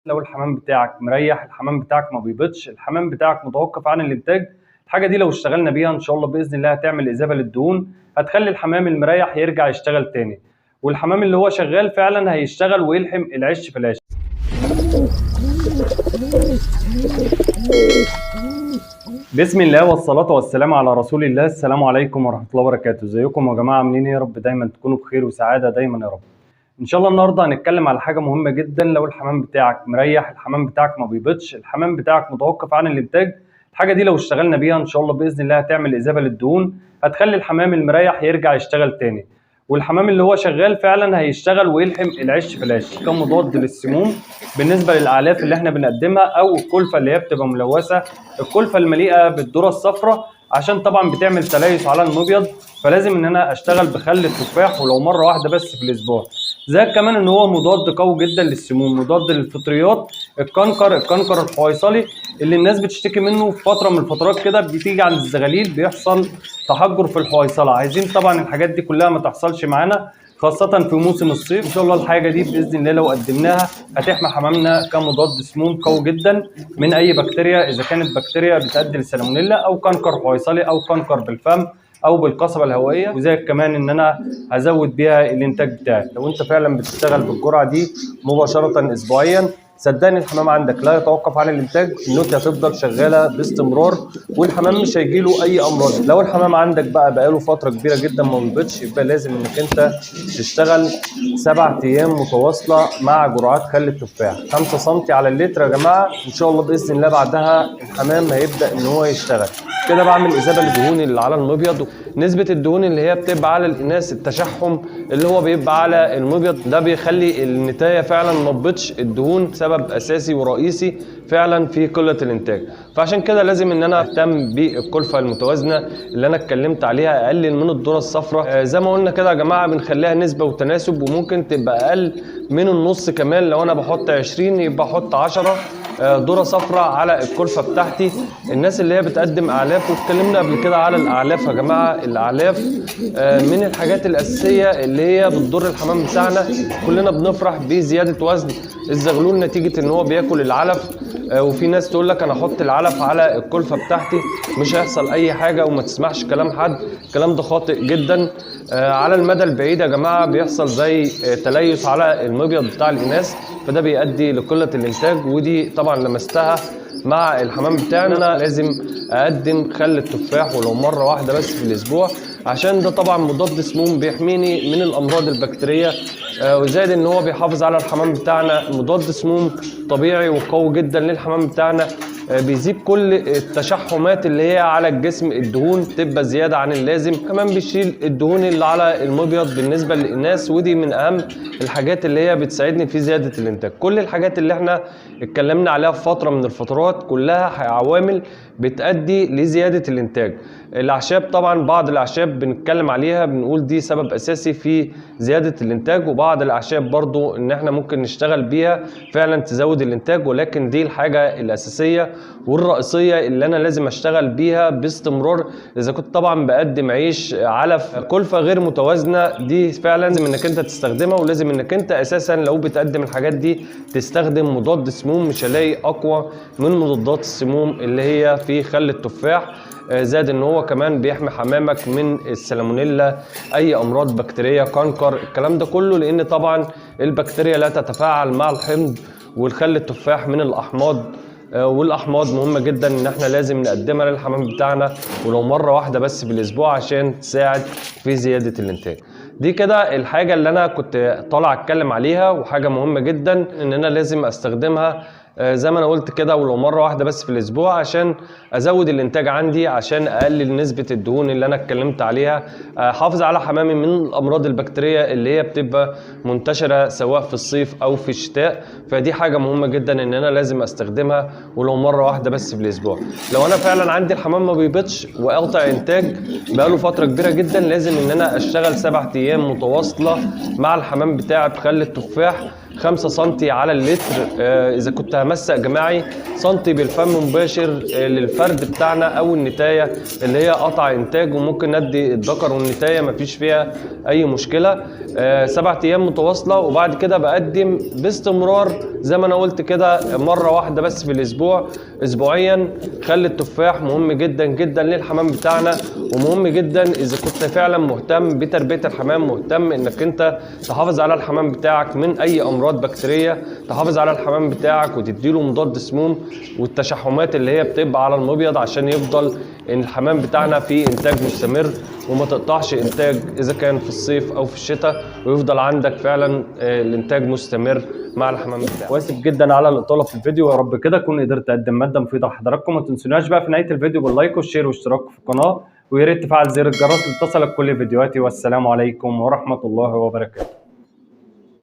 لو الحمام بتاعك مريح، الحمام بتاعك ما بيبيضش، الحمام بتاعك متوقف عن الانتاج، الحاجة دي لو اشتغلنا بيها ان شاء الله باذن الله هتعمل اذابه للدهون، هتخلي الحمام المريح يرجع يشتغل تاني، والحمام اللي هو شغال فعلا هيشتغل ويلحم العش في العش. بسم الله والصلاة والسلام على رسول الله. السلام عليكم ورحمة الله وبركاته. ازيكم يا جماعة، عاملين ايه؟ يا رب دايما تكونوا بخير وسعادة دايما يا رب. ان شاء الله النهارده هنتكلم على حاجة مهمة جدا. لو الحمام بتاعك مريح، الحمام بتاعك ما بيبيضش، الحمام بتاعك متوقف عن الانتاج، الحاجة دي لو اشتغلنا بيها ان شاء الله باذن الله هتعمل اذابه للدهون، هتخلي الحمام المريح يرجع يشتغل تاني، والحمام اللي هو شغال فعلا هيشتغل ويلحم العش في العش. كمضاد للسموم بالنسبة للاعلاف اللي احنا بنقدمها او الكلفة اللي هي بتبقى ملوثة، الكلفة المليئة بالذره الصفراء، عشان طبعا بتعمل تليس على المبيض، فلازم ان انا اشتغل بخل التفاح ولو مرة واحدة بس في الاسبوع. زائد كمان ان هو مضاد قوي جدا للسموم، مضاد للفطريات، ال canker، ال canker الحويصلي اللي الناس بتشتكي منه في فترة من الفترات كده، بتيجي عند الزغاليل بيحصل تحجر في الحويصله. عايزين طبعا الحاجات دي كلها ما تحصلش معانا، خاصة في موسم الصيف. إن شاء الله الحاجة دي بإذن الله لو قدمناها هتحمي حمامنا كمضاد سموم قوي جدا من أي بكتيريا، إذا كانت بكتيريا بتؤدي للسالمونيلا أو canker حويصلي أو canker بالفم أو بالقصبة الهوائية. وزي كمان إن أنا هزود بيها الإنتاج بتاعي. لو أنت فعلا بتشتغل بالجرعة دي مباشرة أسبوعيا، صدقني الحمام عندك لا يتوقف عن الانتاج، النوتة هتفضل شغالة باستمرار والحمام مش هيجيله اي امراض. لو الحمام عندك بقى بقاله فترة كبيرة جدا ما بيبيضش، يبقى لازم انك انت تشتغل 7 ايام متواصلة مع جرعات خل التفاح 5 سم على اللتر يا جماعة. ان شاء الله باذن الله بعدها الحمام هيبدا ان هو يشتغل. كده بعمل اذابه للدهون اللي على المبيض. نسبه الدهون اللي هي بتبقى على الاناث، التشحم اللي هو بيبقى على المبيض ده بيخلي النتايه فعلا ما تبيضش. الدهون سبب اساسي ورئيسي فعلا في قلة الانتاج، فعشان كده لازم ان انا اهتم بالكلفه المتوازنه اللي انا اتكلمت عليها، اقلل من الذرة الصفراء. زي ما قلنا كده يا جماعة بنخليها نسبه وتناسب، وممكن تبقى اقل من النص كمان. لو انا بحط 20 يبقى احط 10 ذره صفراء على الكلفة بتاعتي. الناس اللي هي بتقدم اعلاف، واتكلمنا قبل كده على الاعلاف يا جماعة، الاعلاف من الحاجات الاساسية اللي هي بتضر الحمام بتاعنا. كلنا بنفرح بزيادة وزن الزغلول نتيجة ان هو بياكل العلف، وفي ناس تقول لك انا احط العلف على الكلفة بتاعتي مش هيحصل اي حاجة، وما تسمعش كلام حد. الكلام ده خاطئ جدا. على المدى البعيد يا جماعة بيحصل زي تليس على المبيض بتاع الاناث، فده بيؤدي لقلة الانتاج، ودي طبعا لمستها مع الحمام بتاعنا. انا لازم اقدم خل التفاح ولو مرة واحدة بس في الاسبوع، عشان ده طبعا مضاد سموم بيحميني من الامراض البكتيريه، وزائد ان هو بيحافظ على الحمام بتاعنا، مضاد سموم طبيعي وقوي جدا للحمام بتاعنا، بيزيد كل التشحمات اللي هي على الجسم، الدهون تبقى زيادة عن اللازم، كمان بيشيل الدهون اللي على المبيض بالنسبة للاناث، ودي من اهم الحاجات اللي هي بتساعدني في زيادة الانتاج. كل الحاجات اللي احنا اتكلمنا عليها في فترة من الفترات كلها عوامل بتؤدي لزيادة الانتاج. الاعشاب طبعا بعض الاعشاب بنتكلم عليها بنقول دي سبب اساسي في زيادة الانتاج، وبعض الاعشاب برضو ان احنا ممكن نشتغل بيها فعلا تزود الانتاج، ولكن دي الحاجة الاساسية والرئيسيه اللي انا لازم اشتغل بيها باستمرار. اذا كنت طبعا بقدم عيش علف كلفه غير متوازنة، دي فعلا لازم انك انت تستخدمها، ولازم انك انت اساسا لو بتقدم الحاجات دي تستخدم مضاد سموم. مش هلاقي اقوى من مضادات السموم اللي هي في خل التفاح، زائد ان هو كمان بيحمي حمامك من السالمونيلا، اي امراض بكتيريه، canker، الكلام ده كله، لان طبعا البكتيريا لا تتفاعل مع الحمض، والخل التفاح من الاحماض، والاحماض مهمة جدا ان احنا لازم نقدمها للحمام بتاعنا ولو مرة واحدة بس في الاسبوع عشان تساعد في زيادة الانتاج. دي كده الحاجة اللي انا كنت طالع اتكلم عليها، وحاجه مهمة جدا ان انا لازم استخدمها، زي ما انا قلت كده ولو مرة واحدة بس في الاسبوع، عشان ازود الانتاج عندي، عشان اقلل نسبه الدهون اللي انا اتكلمت عليها، احافظ على حمامي من الامراض البكتيريه اللي هي بتبقى منتشرة سواء في الصيف او في الشتاء. فدي حاجة مهمة جدا ان انا لازم استخدمها ولو مرة واحدة بس في الاسبوع. لو انا فعلا عندي الحمام ما بيبيضش وقاطع انتاج بقاله فترة كبيرة جدا، لازم ان انا اشتغل 7 ايام متواصلة مع الحمام بتاعي بخل التفاح. 5 سنتي على اللتر. اذا كنت همسق جماعي سنتي بالفم مباشر للفرد بتاعنا او النتايه اللي هي قطع انتاج، وممكن ندي الذكر والنتايه مفيش فيها اي مشكلة. 7 ايام متواصلة، وبعد كده بقدم باستمرار زي ما انا قلت كده مرة واحدة بس في الاسبوع، اسبوعيا. خل التفاح مهم جدا جدا للحمام بتاعنا، ومهم جدا اذا كنت فعلا مهتم بتربيه الحمام، مهتم انك انت تحافظ على الحمام بتاعك من اي امراض بكتيريه، تحافظ على الحمام بتاعك وتديله مضاد سموم والتشحمات اللي هي بتبقى على المبيض، عشان يفضل ان الحمام بتاعنا في انتاج مستمر وما تقطعش انتاج اذا كان في الصيف او في الشتاء، ويفضل عندك فعلا الانتاج مستمر مع الحمام بتاعك. واسف جدا على الاطالة في الفيديو، يا رب كده اكون قدرت اقدم مادة مفيدة لحضراتكم. ما تنسوناش بقى في نهاية الفيديو بال like وال share والاشتراك في القناة، ويا ريت تفعل زر الجرس لتصلك كل فيديوهاتي. والسلام عليكم ورحمة الله وبركاته.